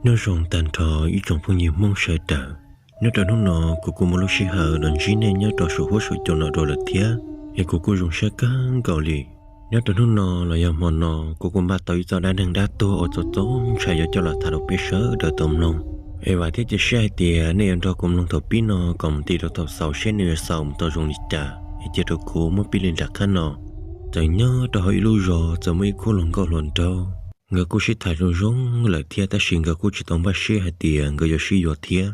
Nyob zoo tag nrho ib tsoom phooj ywg Hmoob sawv daws. Nyob rau hnub no kuv kuj muaj lub sij hawm los ntsib nej nyob rau saum huab saum cua no dua lawm thiab, es kuv kuj zoo siab kawg nkaus li. Nyob rau hnub no los yog hmo no, kuv kuj npaj tau ib txoj dab neeg dab tuag uas txaus txaus ntshai yuav coj los tham rau peb sawv daws tau mloog. Es vam thiab cia siab hais tias nej yuav nrog kuv mloog thaum pib no kom mus ti rau thaum xaus seb nws yuav xaus mus tau zoo li cas es cia rau kuv muab piav li nram qab no. Txawm nyob rau hauv ib lub zos txawm muaj ib khub hluas nkauj hluas nraug, nkawd kuj sib tham zoo zoo lawm thiab tab sis nkawd kuj tsis tau npaj siab hais tias nkawd yuav sib yuav thiab.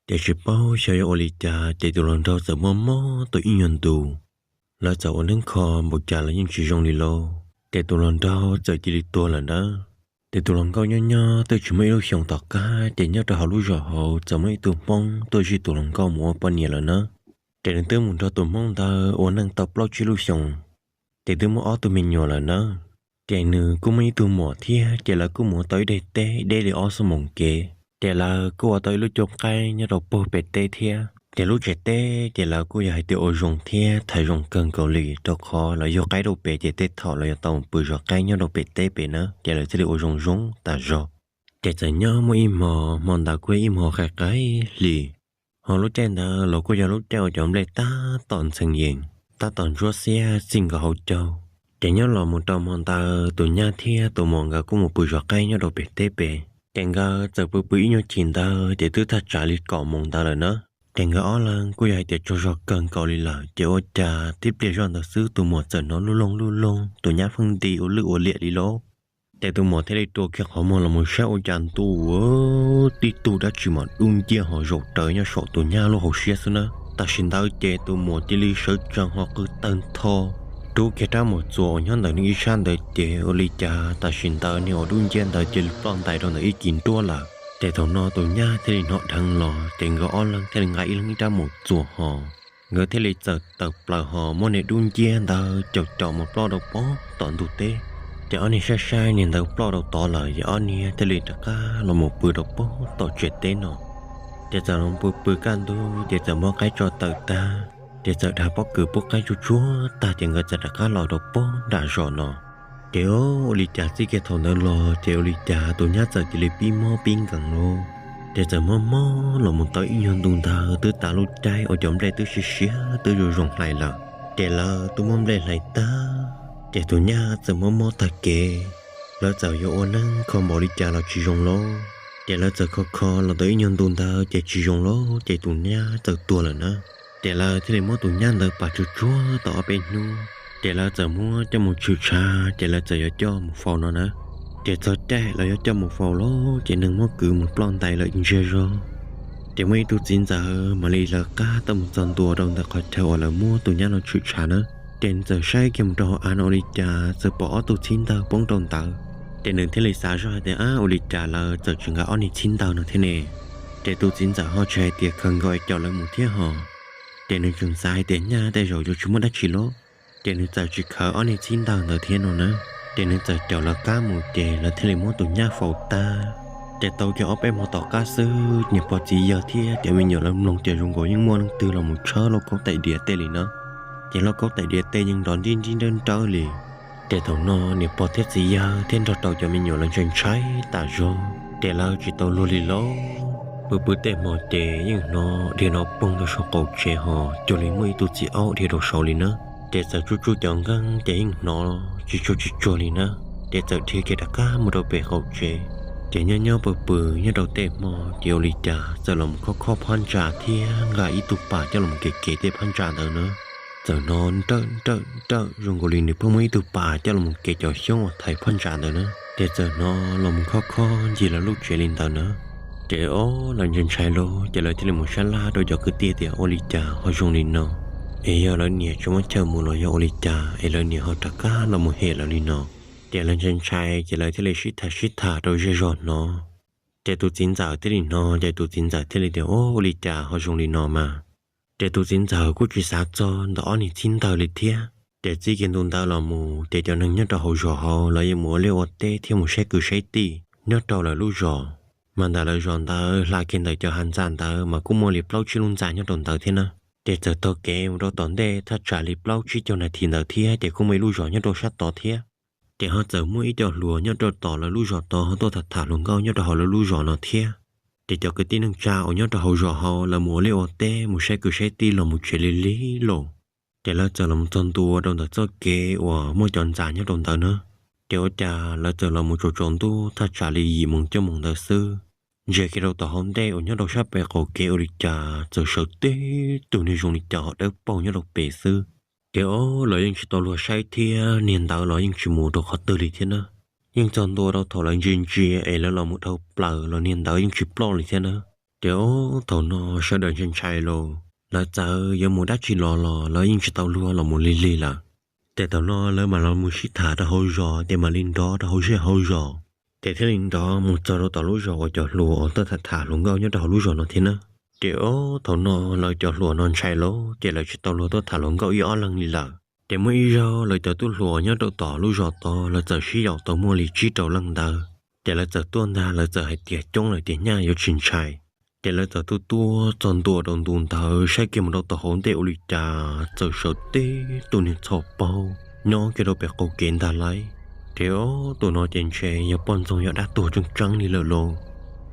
Ces tsis paub xyov yuav ua li cas ces tus hluas nraug txawm mob mob tus ib nyuag ntu. Lawv txawm ua neeb kho npaum cas los yeej tsis zoo li lauj, ces tus hluas nraug txawm cia li tuag lawm nawb. Ces tus hluas nkauj nyob nyob twb tsis muaj ib lub xyoos tom qab ces nyob rau hauv lub zos hauv txawm muaj ib tug Hmoob tuaj zij tus hluas nkauj mus ua poj niam lawm nawb. Ces nws twb mus nrog tus Hmoob ntawd ua neej tau plaub tsib lub xyoos, ces twb muaj ob tug me nyuam lawm nawb. Ces nws kuj muaj ib tug muam thiab ces lawv kuj mus ua tau ib daim teb deb li ob xuab moos kev. Ces lawv kuj ua tau ib lub cooj qaib nyob rau puag pem teb thiab. Ces lub tsev teb ces lawv kuj yog hais tias ua zoo thiab thaiv zoo kawg nkaus li rau qhov lawv yug qaib rau pem ces tej thaum lawv yuav tau mus pw zov qaib nyob rau pem teb pem na ces lawv thiaj li ua zoo zoo tas zog. Ces txawm nyob muaj ib hmo, hmo ntawd kuj yog ib hmo qaim qaim hli. Ho lub caij ntawd los kuj yog lub caij uas cov nplej tab tom ntxhee yees, tab tom ntsuab xiab txij nkaus hauv caug. Ces nyob los mus rau hmo ntawd tus nyab thiab tus muam nkawd kuj mus pw zov qaib nyob rau pem teb pem. Ces nkawd txawm pw pw ib nyuag chim ntawd ces twb thaj tsam li kaum moos ntawd lawm na. Ces nkawd ob leeg kuj yog hais tias tsaug zog kawg nkaus li lawm ces ua cas tib pliag zoj ntawd xwb tus muam txawm hnov lub loog lub loog tus nyab pheej nti ua lwj ua liam li lauj. Ces tus muam thiaj li rua kiag qhov muag los mus saib ua cas ntuj, tib tug dab tsi mas dub nciab ho zaum rawv nyob saum tus nyab lub hauv siab xwb na. Tam sim ntawd ces tus muam cia li sawv tsees ho qw tawg ntho, rub kiag rab mus txuas uas nyob ntawm nws ib sab ntawd ces ua li cas tam sim ntawd niag uas dub nciab ntawd cia li ploj ntais rau ntawm ib kis nruab lawm. Ces thaum no tus nyab thiaj li hnov dheev los ces nkawd ob leeg thiaj li nqa ib leeg ib rab mus txuas ho nkawd thiaj li txawm tawm plaws ho muab niag dub nciab ntawd caum caum mus ploj rau pem tom ntug teb. Ces ob niag saib saib niag ntawd ploj rau tod lawm ces ob niag thiaj li rov qab los mus pw rau pem tom tsev teb no. Ces txawm los pw pw kaj ntug ces txawm muab qaib tso tawm tag, ces txawm dhau pob kws pub qaib tsuag tsuag tag ces nkawd txawm rov qab los rau pem nram zos no. Ces ua li cas txij kiag thaum ntawd los ces ua li cas tus nyab txawm cia li pib mob pib nkees lauj. Ces txawm mob mob los mus tau ib nyuag ntu ntawd twb tas lub caij uas cov nplej twb siav siav twb zoo zoo hlais lawm. Ces lawv twb muab nplej hlais tag, ces tus nyab txawm mob mob tag kev. Lawv txawm yuav ua neeb kho npaum li cas los tsis zoo lauj. Ces lawv txawm kho kho los tau ib nyuag ntu ntawd ces tsis zoo lauj ces tus nyab txawm tuag lawm na. Ces lawv thiaj li muab tus nyab ntawd pam tsuag tsuag tau ob peb hnub, ces lawv txawm muab coj mus tshwm tshav ces lawv txawm yuav coj mus faus no na. Ces txog caij lawv yuav coj mus faus lauj ces neeg muab kwv mus ploj ntais lawm ntsiag zog. Ces muaj ib tug txiv ntxawm mam li lawv qab tuaj mus txog ntua rau ntawm qhov chaw uas lawv muab tus nyab no tshwm tshav na. Ces nws txawm saib kiag mus rau hauv av no ua li cas txawm pom ob tug txhib ntawg poob rau ntawd. Ces nws thiaj li xav zoj hais tias, ab, ua li cas lawv txawm tsis nqa ob niag txhib ntawg no thiab ne? Ces tus txiv ntxawm ho tsis hais tias khaws nkaus es caum lawv mus thiab ho. Ces nws tseem xav hais tias nyaj tej zaum yuav tsis muaj dab tsi lauj. Ces nws txawm tsis khaws ob niag txhib ntawg ntawd thiab no na. Ces nws txawm caum lawv qab mus ces lawv thiaj li muab tus nyab faus tag. Ces tau kiag ob peb hmo tom qab xwb niam pog txiv yawg thiab cov me nyuam lawv mloog ces zoo nkaus yeej muaj leej twg los mus tshawb lauj kaub tais diav tej li na. Ces lauj kaub tais diav tej yeej nrov nrib nrib nrawb nrawb li. Ces thaum no niam pog thiab txiv yawg thiab nrog rau cov me nyuam lawv ntshai ntshai tas zog, ces lawv tsis tau luag li lauj. Pw pw tej hmo ces yeej hnov dhia hnov poog rau saum qaum tsev ho cuag li muaj ib tug txiv aub dhia rau saud li na. Ces txawm tsuj tsuj cov nkeeg ces yeej hnov tsis tsuag tsis tsuag li na. Ces txawm dhia kiag rov qab mus rau pem qaum tsev. Ces nyob nyob pw pw nyob rau tej hmo ces ua li cas txawm los mus khob khob phab ntsa thiab nqa ib tug pas coj los mus kev kev tej phab ntsa ntawd na. Txawm hnov nrawj nrawj nrawj zoo nkaus li nws pheej muaj ib tug pas coj los mus kev cov xyoob uas thaiv phab ntsa ntawd na. Ces txawm hnov los mus khob khob ncig lawv lub tsev li ntawd na. Ces ob lawv ntshai ntshai lauj, ces lawv thiaj li mus sab laj rau cov kwv tij tias ua li cas ho zoo li no, es yog lawv niam tsis muab chaw mus los yog ua li cas es lawv niam ho rov qab los mus hem lawv li no. Ces lawv ntshai ntshai ces lawv thiaj li sib tham sib tham rau zej zog hnov. Ces tus txiv ntxawm thiaj li hnov, ces tus txiv ntxawm thiaj li tias, ua li cas ho zoo li no mas. Ces tus txiv ntxawm kuj tsis xav txog ntawm ob niag txhib ntawg li thiab. Ces txij kiag ntu ntawd los mus ces cov neeg nyob rau hauv zos hauv lawv yeej mus ua liaj ua teb thiab mus saib kwv saib tij nyob rau lawv lub zos. Mas ntawm lawv zos ntawd hla kiag ntawm cov hav ntxa ntawd mas kuj muaj li plaub tsib lub ntxa nyob rau ntawd thiab na. Ces txawm taug kev mus rau tom ntej thaj tsam li plaub tsib caug nas this ntawd thiab ces kuj muaj ib lub zos nyob rau sab tod thiab. Ces ho txawm muaj ib co hluas nyob rau tom lawv lub zos tod ho tuaj tham tham hluas nkauj nyob rau hauv lawv lub zos no thiab. Ces cov kwv tij neej tsa uas nyob rau hauv zos hauv lawv mus ua liaj ua teb mus saib kwv saib tij los mus tsev li li los. Ces lawv txawm los txog ntua rau ntawm txoj kev uas muaj cov ntxa nyob rau ntawd na. Ces ua cas lawv txawm los mus tsaus tsaus ntuj thaj tsam li yim moos cuaj moos ntawd xwb, ntsia kiag rau tom hauv ntej uas nyob rau sab pem qaum kev ua li cas txawm sawv tib tug niag zoo li cas ho dawb paug nyob rau pem xwb. Ces ob lawv yeej tsis tau luag saib thiab niag ntawd los yeej tsis mus rau qhov twg li thiab na. Yeej txog ntua rau thaum lawv ntsia ntsia es lawv los mus dhau plaws los niag ntawd yeej tsis ploj li thiab na. Ces ob thaum no sawv daws ntshai ntshai los lawv txawm yuav mus dab tsi los los lawv yeej tsis tau luag los mus lig lig lawm. Ces thaum no lawv mam los mus sib tham rau hauv zos ces mam li nrov rau hauv zej hauv zos. Ces thiaj li nrov mus txog rau tom lub zos uas cov hluas uas tuaj tham tham hluas nkauj nyob rau hauv lub zos no thiab na. Ces ob thaum no lawv cov hluas no ntshai lawm ces lawv tsis tau luag tuaj tham hluas nkauj ib ob leeg li lawm. Ces muaj ib zaug lawv cov tub hluas nyob rau tom lub zos tod lawv txawm sib yaum tau muaj li tsib rau leej ntawd. Ces lawv txawm tuaj ntag lawv txawm hais tias coob lawm tiag nyaj yuav tsis ntshai. Ces lawv txawm tuaj tuaj txog ntua rau ntu ntawd saib kiag mus rau tom hauv ntej ua li cas txawm sawv tib tug niag txhos paug nyob kiag rau pem qaum kev ntag lauj. Ces ob tug no ces ntshe yog poj ntxoog yog dab tuag tseeb tseeb li lawm lauj.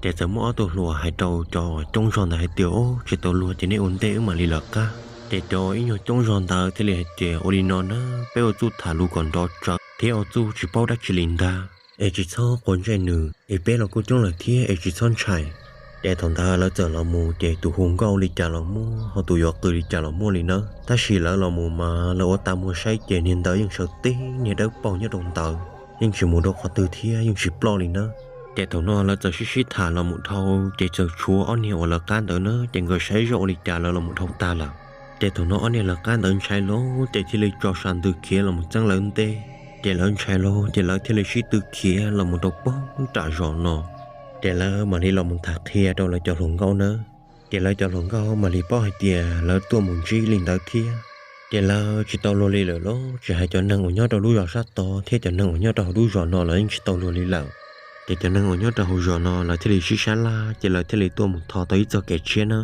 Ces txawm muaj ob tug hluas hais rau cov coob zog ntawd hais tias, Ob, tsis tau luag ces nej ua ntej wb mam li lawv qab. Ces cov ib nyuag coob zog ntawd thiaj li hais tias, Ua li no na, peb ua txuj tham lus kom nrov tsawv thiab ua txuj tsis paub dab tsi li ntag, es tsis txhob quav ntsej nws, es peb los kuj coob lawm thiab es tsis txhob ntshai. Ces thaum ntawd lawv txawm los mus ces tus hu nkauj li cas los muaj ho tus yuav qw li cas los muaj li nawb. Tab sis lawv los mus mas lawv ua tas muag saib ces niag ntawd yeej sawv tib niag dawb paug nyob rau ntawd, yeej tsis mus rau qhov twg thiab yeej tsis ploj li nawb. Ces thaum no lawv txawm sib sib tham los mus dhau ces txawm tshuav ob niag uas lawv qab ntawd na ces nkawd saib zoj ua li cas lawv los mus dhau tag lawm. Ces thaum no ob niag lawv qab ntawd ntshai lawm ces thiaj li tso sa ntws khiav los mus txeeb lawv ntej. Ces lawv ntshai lawm ces lawv thiaj li sib tw khiav los mus rau pem nram zos no. Ces lawv mam li los mus tham qhia rau lawv cov hluas nkauj nawb. Ces lawv cov hluas nkauj mam li paub hais tias lawv tuaj mus ntsib li ntawd thiab. Ces lawv tsis tau luag li lawm lauj, tsis hais cov neeg uas nyob rau lub zos sab tod thiab cov neeg uas nyob rau hauv lub zos no los yeej tsis tau luag li lawm. Ces cov neeg uas nyob rau hauv zos no lawv thiaj li sib sab laj ces lawv thiaj li tuaj mus tho tau ib txoj kev tshiab na.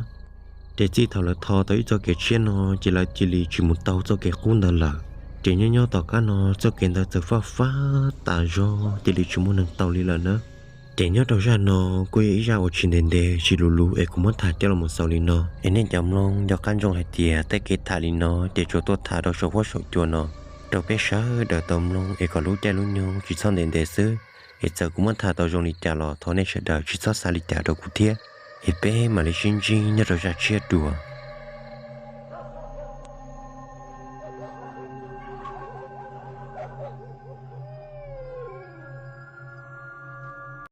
Ces txij thaum lawv tho tau ib txoj kev tshiab no ces lawv cia li tsis mus taug txoj kev qub ntawd lawm. Ces nyob nyob tom qab no txoj kev ntawd txawm faj fab tas zog cia li tsis muaj neeg taug li lawm na. Ces nyob rau zaj no kuj yog ib zaj uas tsis ntev ntev tsis luv luv es kuv muab tham coj los xaus li no es nej cov mloog nco qab ntsoov hais tias tej kev tham li no ces tsuas tuaj tham rau saum huab saum cua no rau peb sawv daws tau mloog es kom lub caij lub nyoog tsis txhob ntev ntev xwb. Es txawm kuv muab tham tau zoo li cas los thov nej sawv daws tsis txhob xav li cas rau kuv thiab. Es peb mam li sib ntsib nyob rau zaj tshiab dua.